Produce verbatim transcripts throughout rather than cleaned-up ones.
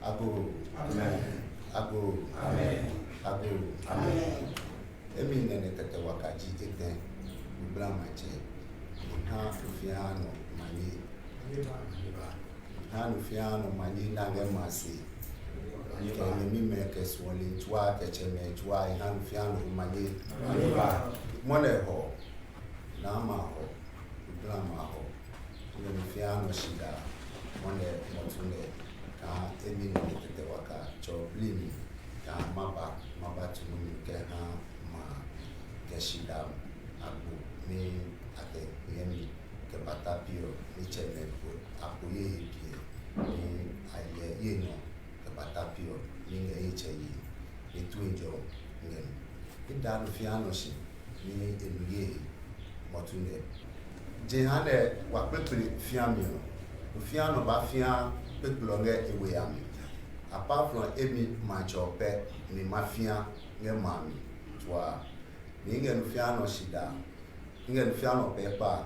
Agoo. Agoo. Agoo. Emi Nɛnɛ Tɛtɛ Waka ji etɛ, Gblamɔ Maŋtsɛ. Miha nɔ fɛɛ nɔ manye. Miha nɔ fɛɛ nɔ manye ni eŋɛ Mashi. Kɛ nyɛmimɛi kɛ suɔlɔi tsuwa kɛ tsɛmɛi tsuwa, miha nɔ fɛɛ nɔ manye. Mɔ nɛɛ Hɔɔ, Naa Mahɔɔ, Gblamɔ Mahɔɔ. Miha nɔ fɛɛ nɔ shidaa, mɔ nɛɛ mɔ tu nɛɛ, kɛ emi Nɛnɛ Tɛtɛ Waka tsɔ bli mi, kɛ maba, maba tu mi kɛha maŋ kɛ shidaa agbo ni akɛ yɛ mi kɛbata biɛ ni tsɛmɛi kpo akpo yɛ he biɛ ni ayɛ yɛ nɔ kɛbata biɛ ni ŋɛ yɛ tsɛ yi ni toiŋjɔlɛ ŋɛ. Miida nɔ fɛɛ nɔ shi ni enu yɛ he mɔ tu nɛɛ. Jeŋ ha nɛɛ wa kpekple fɛɛ mli nɔ. Nɔ fɛɛ nɔ ba fɛɛ kpekple ŋɛ ewe amli. Apart from emi maŋtsɛ pɛ ni ma fɛɛ ŋɛ maŋ mli tsuwa. Ni ŋɛ nɔ fɛɛ nɔ shidaa. Ŋɛ nɔ fɛɛ nɔ pɛ kpa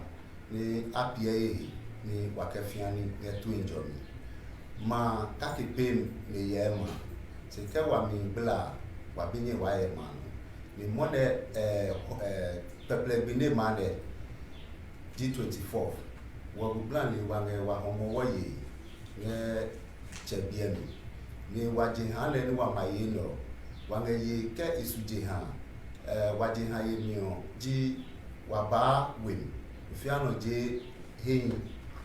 ni apiɛ yɛ he ni wa kɛ fɛɛ ni ŋɛ toiŋjɔlɛ mli. Maŋ kake pɛ mli yɛ maŋ. Shi kɛ wa mli gbla wa bi nyɛ wa yɛ maŋ nɔ. Ni mɔ nɛɛ, eh, eh, pɛplɛ gbi ni maŋ nɛɛ ji twenty-four. Wɔ Gblamɔ ni wa ŋɛ wa Hɔmɔwɔ yɛ ŋɛ tsɛ biɛ mli. Ni wa jeŋ ha lɛ ni wa ma yɛ nɔ. Wa ŋɛ yɛ kɛ esu jeŋ ha, eh, wa jeŋ ha yɛ mli ɔ, ji wa ba we mli. Nɔ fɛɛ nɔ jɛ he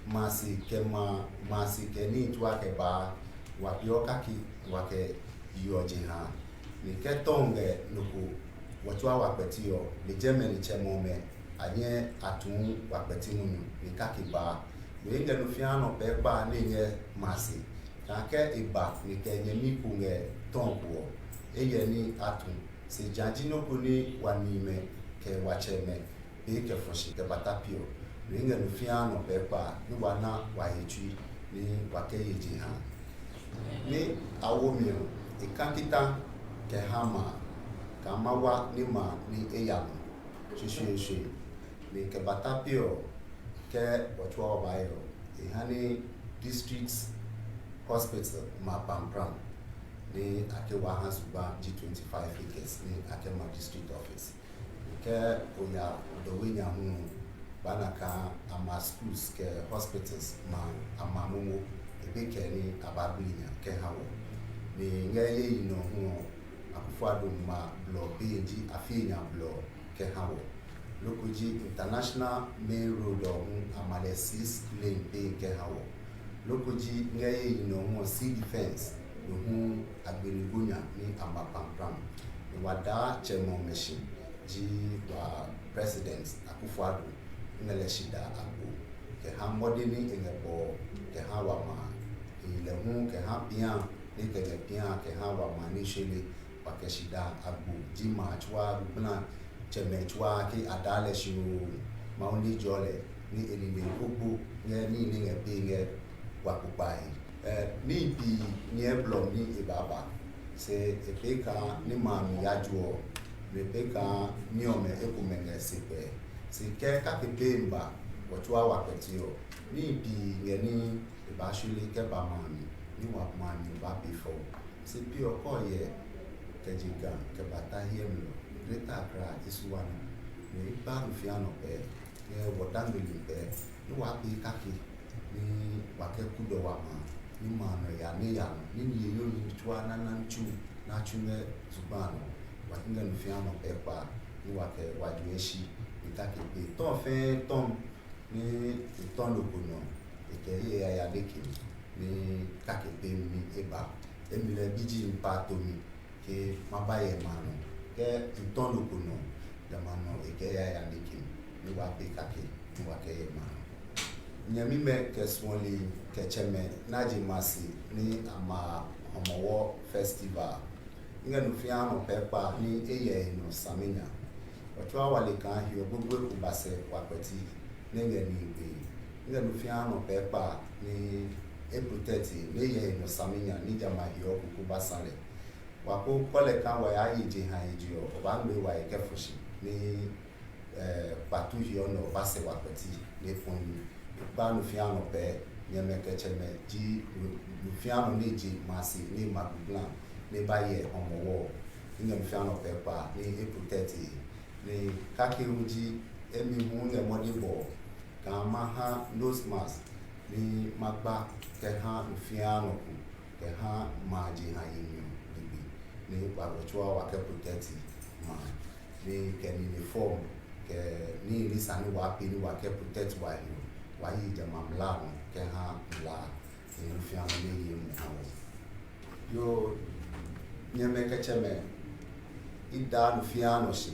Mashi kɛ maŋ, Mashi kɛ nii tsuwa kɛba, wa biɔ kake, wa kɛ yiɔ jeŋ ha. Ni kɛ tɔŋ ŋɛ nɔ ko, wɔ tsuwa wa kpɛtiɔ, ni jɛmɛ ni tsɛmɛi anyɛ atu wa kpɛti mli ni kake ba. Ni ŋɛ nɔ fɛɛ nɔ pɛ kpa ni ŋɛ Mashi. Kɛ eba ni kɛ nyɛmi ko ŋɛ tɔŋ ko ɔ, eyɛ ni atu. Shi ja ji nɔ ko ni wa niimɛi kɛ wa tsɛmɛi be kɛfɔ shi kɛbata biɛ ɔ. Ni ŋɛ nɔ fɛɛ nɔ pɛ kpa ni wa na wa he tsui ni wa kɛ yɛ jeŋ ha. Ni awo mi ɔ, eka kita kɛha maŋ, kɛ mawa ni maŋ ni eya nɔ shweshweeshwe. Ni kɛbata biɛ ɔ, kɛ wɔ tsuwa wɔ ba yɛ ɔ, eha ni District Hospital ma Prampram ni akɛ wa ha zugba ji twenty-five acres ni akɛ ma District Office. Kɛ oya Dowunya hu, obaana akɛ ama schools kɛ hospitals ma, ama momo, ebe kɛ ni aba gbli nya kɛha wɔ. Ni ŋɛ yɛ yinɔ hu ɔ, Akufo-Addo ma blɔ be ji afii enyɔ blɔ kɛha wɔ. Loko ji International Main Road ɔ hu ama lɛ six lane be kɛha wɔ. Loko ji ŋɛ yɛ yinɔ hu ɔ, sea defense, no hu agbɛnɛ gbo nya ni ama Prampram. Ni wa daa tsɛmɛi amɛshi ji wa President Akufo-Addo, ŋɛ lɛ shidaa agbo kɛha mɔdɛŋ ni eŋɛ bɔɔ kɛha wa maŋ. Ni lɛ hu kɛha pian ni ekɛ ŋɛ pian kɛha wa maŋ ni shwere, wa kɛ shidaa agbo ji maŋ tsuwa Gblamɔ tsɛmɛi tsuwa kɛ ada lɛ shi oo, maŋ ni jɔɔ lɛ ni enine koko ŋɛ ni ni ŋɛ be ŋɛ wa kpokpaa he. Eh, nii pii ni eblɔ ni ebaaba. Shi epɛ kaa ni maŋ mli yajuɔ, ni epɛ kaa ni omɛ ekomɛi ŋɛ sɛɛ kpɛ. Shi kɛ kake pɛ mba, wɔ tsuwa wa kpɛtiɔ. Nii pii ŋɛ ni ebaashwere kɛba maŋ mli, ni wa maŋ mli baabi fɔ. Shi biɛ ɔ kɛ oyɛ kɛjɛ Ga kɛbata hiɛmɛi lɛ, Greater Accra, Asuwani, ni eba nɔ fɛɛ nɔ pɛ, ni wɔ Dangmele pɛ, ni wa pɛ kake, ni wa kɛ kudɔ wa maŋ, ni maŋ nɔ ya ni ya nɔ, ni ni yɛ yoo ni tsuwa na na tsu, na tsu ŋɛ zugba nɔ, wa kɛ ŋɛ nɔ fɛɛ nɔ pɛ kpa, ni wa kɛ wa ju eshi, ni kake pɛ tɔŋ fɛɛ tɔŋ, ni etɔŋ loko nɔ, ekɛ yɛ ya ya nɛkɛ, ni kake pɛ mli eba, emli lɛ bi ji mpaato mi, kɛ maba yɛ maŋ nɔ, kɛ etɔŋ loko nɔ, yɛ maŋ nɔ, ekɛ ya ya nɛkɛ, ni wa pɛ kake, ni wa kɛ yɛ maŋ nɔ. Nyɛmimɛi kɛ suɔlɔi kɛ tsɛmɛi ni ajɛ Mashi ni ama Hɔmɔwɔ festival. Ŋɛ nɔ fɛɛ nɔ pɛ kpa ni eyɛ enɔ saminya. Wɔ tsuwa wa le kaa hiɔ gbogbo eko ba sɛɛ wa kpɛti ni ŋɛ ni gbe. Ŋɛ nɔ fɛɛ nɔ pɛ kpa ni e protect ni eyɛ enɔ saminya ni jama hiɔ koko ba sa lɛ. Wa ko kɔ lɛ kaa wa ya yi je ha yi je ɔ, obaaŋmɛ wa yi kɛfɔ shi ni, eh, kpatu hiɔ nɔ ba sɛɛ wa kpɛti ni pɔn ni. Kpa nɔ fɛɛ nɔ pɛ Nyɛmɛi kɛ tsɛmɛi, ji nɔ fɛɛ nɔ ni ji maŋsɛɛ ni ma gbla ni baye Hɔmɔwɔ. Ni nyɛ nɔ fɛɛ nɔ pɛ kpaa ni e protect. Ni kɛkɛ hu ji, emi hu nyɛ mɔdɛŋbɔɔ, kɛ maha nose mask ni magba kɛha nɔ fɛɛ nɔ ko, kɛha maŋ jeŋ ha yi mli digbi. Ni wɔtsɔɔ wɔkɛ protect maŋ. Ni kɛ nii ni fɔɔ, kɛ nii ni sa ni wɔkpe ni wɔkɛ protect wɔhe, wɔyi jɛmɛ mla nɔ kɛha mla. Ni nɔ fɛɛ nɔ ni ye mli ha wɔ. Yoo, nyɛmɛi kɛ tsɛmɛi, miida nɔ fɛɛ nɔ shi.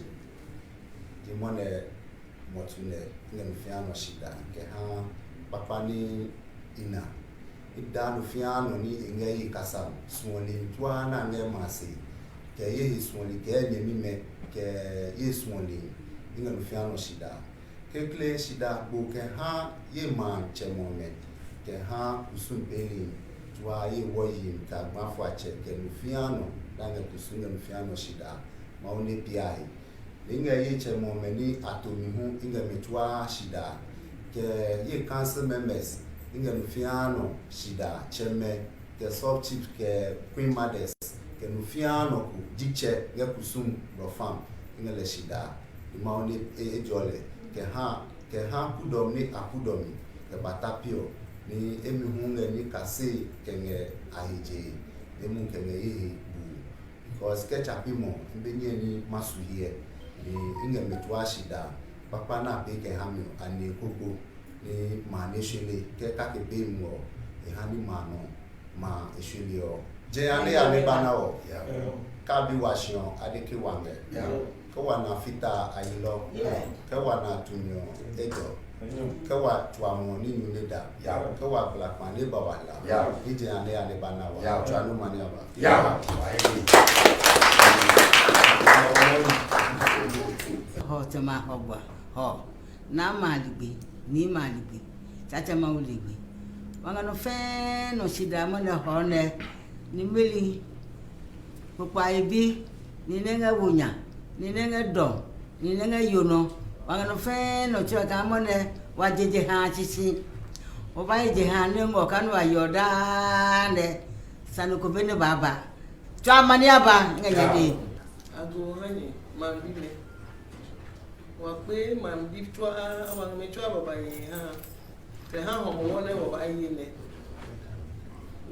Ni mɔ nɛɛ, mɔ tu nɛɛ, miŋa nɔ fɛɛ nɔ shidaa kɛha kpakpa ni mina. Miida nɔ fɛɛ nɔ ni eŋa yi kasa, suɔlii tsuaa ni aŋa maŋsɛɛ, kɛ yei suɔlii, kɛ nyɛmimɛi, kɛ yei suɔlii, miŋa nɔ fɛɛ nɔ shidaa. Klɛŋklɛŋ shidaa gbo kɛha yei maŋtsɛmɛi, kɛha kusum beli, tsuaa yei wɔyei, kɛ agbafoiatsɛ, kɛ nɔ fɛɛ nɔ ni aŋa kusum, miŋa nɔ fɛɛ nɔ shidaa. Mawu ni bia he. Ni miŋa yei tsɛmɛi ni ato mi hu, miŋa amɛ tsuaa shidaa. Kɛ yei council members, miŋa nɔ fɛɛ nɔ shidaa, tsɛmɛi, kɛ sub chief, kɛ queen mothers, kɛ nɔ fɛɛ nɔ ko ji tsɛ yɛ kusum blɔfo, miŋa lɛ shidaa. Ni Mawu ni e, ejɔɔ lɛ, kɛha, kɛha kudɔm ni akudɔ mi, kɛbata piɔ, ni emi hu miŋa nikasɛi kɛŋa ahe jee, ni emu kɛŋa yei he buu. Because kɛ tsa kpimɔ, mibɛ nyɛ ni masu hiɛ. Ni miŋa amɛ tsuaa shidaa. Kpakpa ni apee kɛha mi, ani koko. Ni maŋ ni shwere, kɛ kake be mɔ, eha ni maŋ nɔ, maŋ eshwere oo. Jeŋ yaa ni yaa ni bana oo. Kɛ abi wa shi oo, ade kɛ wa ŋɛ. Kɛ wa na fita ayilɔ. Kɛ wa na tumi oo, ejɔ. Kɛ wa tsuamɔ ni nyu ni da. Kɛ wa kpla kpa ni ba wa la. Ni jeŋ yaa ni yaa ni bana oo. Tswa nu ma ni aba. Hɔ tsɛmɛi, hɔ gbaa, hɔ. Naa Maŋ Ligbe, Nii Maŋ Ligbe, Tsatsɛ Mawu Ligbe. Wɔŋa nɔ fɛɛ nɔ shidaa mɔ nɛɛ hɔ nɛɛ, ni mɛni, kpokpaa ebi, ni nɛŋɛ wo nya, ni nɛŋɛ dɔ, ni nɛŋɛ yo nɔ. Wɔŋa nɔ fɛɛ nɔ tsɔ ka mɔ nɛɛ, wɔje jeŋ ha shishi. Wɔbaaye jeŋ ha ni ŋɔ kanu ayɔ daa nɛɛ, sane ko bɛ ni baaba. Tswa ma ni aba, ŋa nyɛ dɛ. Agoo ha nyɛ, maŋbii lɛ. Wɔkpee maŋbii tsuaa, wɔŋa amɛ tsuaa babaoo ha. Kɛha Hɔmɔwɔ nɛɛ wɔbaaye nɛɛ.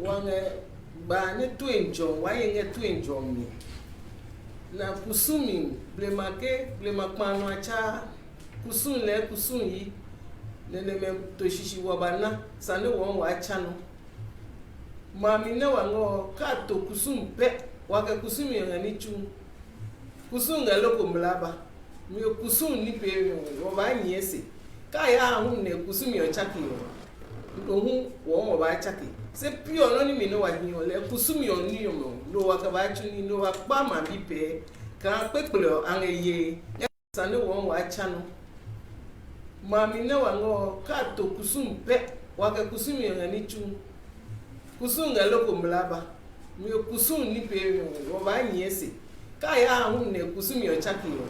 Wɔŋa gbaa nɛɛ toiŋjɔlɛ, wɔye ŋa toiŋjɔlɛ mli. Ni kusum mli, blema kɛ, blema kpaa nɔ atsa, kusum lɛ, kusum yi. Nɛnɛmɛi to shishi wɔbana, sane wɔ wɔtsa nɔ. Maŋ mli nɛɛ wɔŋɔɔ, kɛ ato kusum pɛ, wɔkɛ kusum yɛ ŋa ni tsu. Kusum ŋa loko mla ba. Mli kusum ni pɛ mli, wɔbaanyiɛ sɛɛ. Kɛ aya hu nɛɛ kusum yɛ tsake yɛ. No hu wɔ wɔbaatsake. Sɛɛ piɔ nɔ ni mli nɔ wɔhiɔ lɛ, kusum yɛ ni yɔɔ mli. No wɔkɛbaatsu nii, no wɔkpaa maŋbii pɛ. Kɛ kpekple aŋɛ yei. Sane wɔ wɔtsa nɔ. Maŋ mli nɛɛ wɔŋɔɔ, kɛ ato kusum pɛ, wɔkɛ kusum yɛ ŋa ni tsu. Kusum ŋa loko mla ba. Mli kusum ni pɛ mli, wɔbaanyiɛ sɛɛ. Kɛ aya hu nɛɛ kusum yɛ tsake yɛ.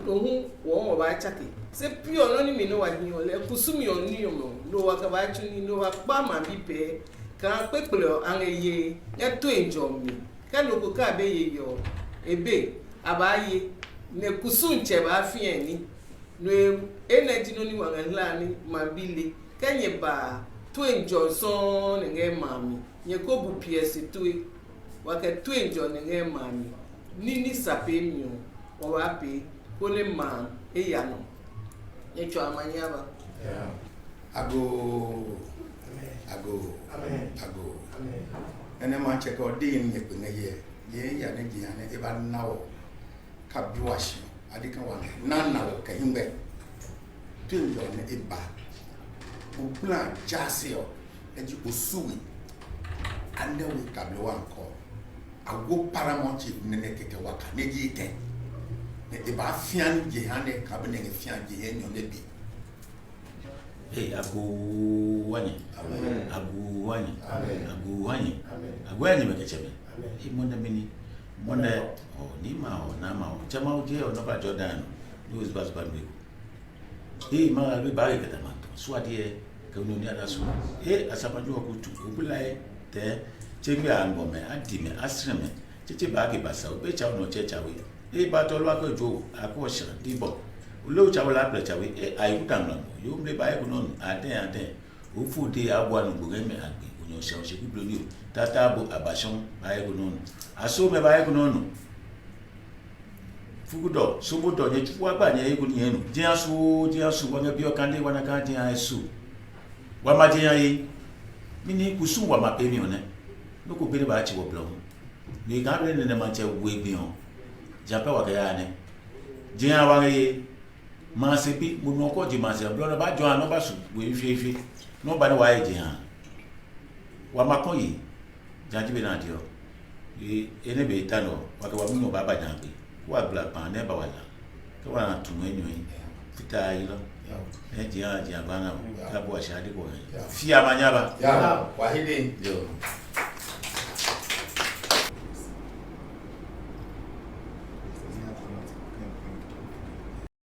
No hu wɔ wɔbaatsake. Sɛɛ piɔ nɔ ni mli nɔ wɔhiɔ lɛ, kusum yɛ ni yɔɔ mli. No wɔkɛbaatsu nii, no wɔkpaa maŋbii pɛ. Kɛ kpekple aŋɛ yei, ŋa toiŋjɔlɛ mli. Kɛ nɔ ko kɛ bɛ yɛ yɔɔ, ebɛ, abaaye, ni kusum tsɛ baafi nii. No enɛ ji nɔ ni wɔŋa hla ni maŋbii lɛ. Kɛ nyɛba toiŋjɔlɛ sɔŋŋ ni ŋa maŋ mli. Nyɛkɔ bu piɛ sɛɛ toi. Wɔkɛ toiŋjɔlɛ ni ŋa maŋ mli. Nii ni sa pɛ mli oo, wɔbaape, koni maŋ aya nɔ. Nyɛtswa ma ni aba. Agoo, agoo, agoo. Enɛ maŋtsɛ kɛ odi ni nyɛkpe ŋa yɛ. Nyɛya ni jeŋ yaa ni ebana wɔ. Kɛ abi wa shi, ade kɛ wa ŋɛ. Naa naa wɔ kɛ hiŋmɛi. Toiŋjɔlɛ ni eba. Ogbla jaase oo. Eji Osu We. Ande We Kabilewa ŋkɔ. Awo paramount chief nɛɛ kɛkɛ wɔkɛ nɛɛ ji etɛ. Ni ebaafia ni jeŋ ha nɛɛ kɛ be ni eŋa fia jeŋ enyɔ nɛɛ bi. Ee, agoo ha nyɛ. Agoo ha nyɛ. Agoo ha nyɛ. Agoo ha nyɛ mɛi kɛ tsɛmɛi. Ee, mɔ nɛɛ mɛni. Mɔ nɛɛ, oo, Nii Maŋ, oo, Naa Maŋ, oo, Tsɛ Mawu jɛ, oo, nɔ ba jɔ dan nɔ. Ni o zuba zuba nɔ eko. Ee, maŋ, abi ba ye kata maŋ tɔ. Suadi yɛ. Kɛ nɔ ni ada so. E, asamanjo kutu, oblahii, tɛ, tsɛmɛi, aŋɔmɛi, adimɛi, asrɛmɛi, tsɛtsɛ ba ke ba sa, obɛ tsa nɔ tsɛ tsa we. E, ba tɔ lɔ akɛ jo, akɔ sha, di bɔ. Ole otsa wala akplɛ tsa we, e, ayi kuta ŋlamɔ. Yoo mli ba ye ko nɔ nu, adɛŋ, adɛŋ. Ofu de abua nu gbogbo mɛ agbe, onyɔ sha oshe bi blo ni o. Tata bo abashɔŋ, ba ye ko nɔ nu. Aso mɛ ba ye ko nɔ nu. Fugudɔ, Sobodɔ, nyɛtsu wa gba nyɛ eko ni nyɛnu. Jɛŋ asu, jɛŋ asu, wa ŋɛ biɔ kande, wa na ka jɛŋ asu. Wa ma jɛŋ aye. Mɛni kusum wa ma pɛ mli nɛ. Nɔ ko bɛ ni baatsi wɔ blɔ. Ni ka bɛ ni nɛ maŋtsɛ we gbi ɔ. Jɛŋ pɛ wa kɛ ya nɛ. Jɛŋ awa ŋɛ ye. Maŋsɛɛ bi, mɔ nɔ ko ji maŋsɛɛ, blɔ nɔ ba jɔ anɔ ba su, we fifi. Nɔ ba ni wa ye jɛŋ. Wa ma kɔn ye. Jɛŋ ji bɛ na diɔ. E, enɛ bɛ ta nɔ, wa kɛ wa mu nɔ ba ba jɛŋ gbi. Ko wa gbla kpa nɛ ba wa la. Kɛ wa na tu mɛ nyɔ yi. Fita yi lɔ. E jɛŋ, jɛŋ ba na. Ka bo a sha di ko. Fia ma nya ba. Ya, wa hi de. Yoo.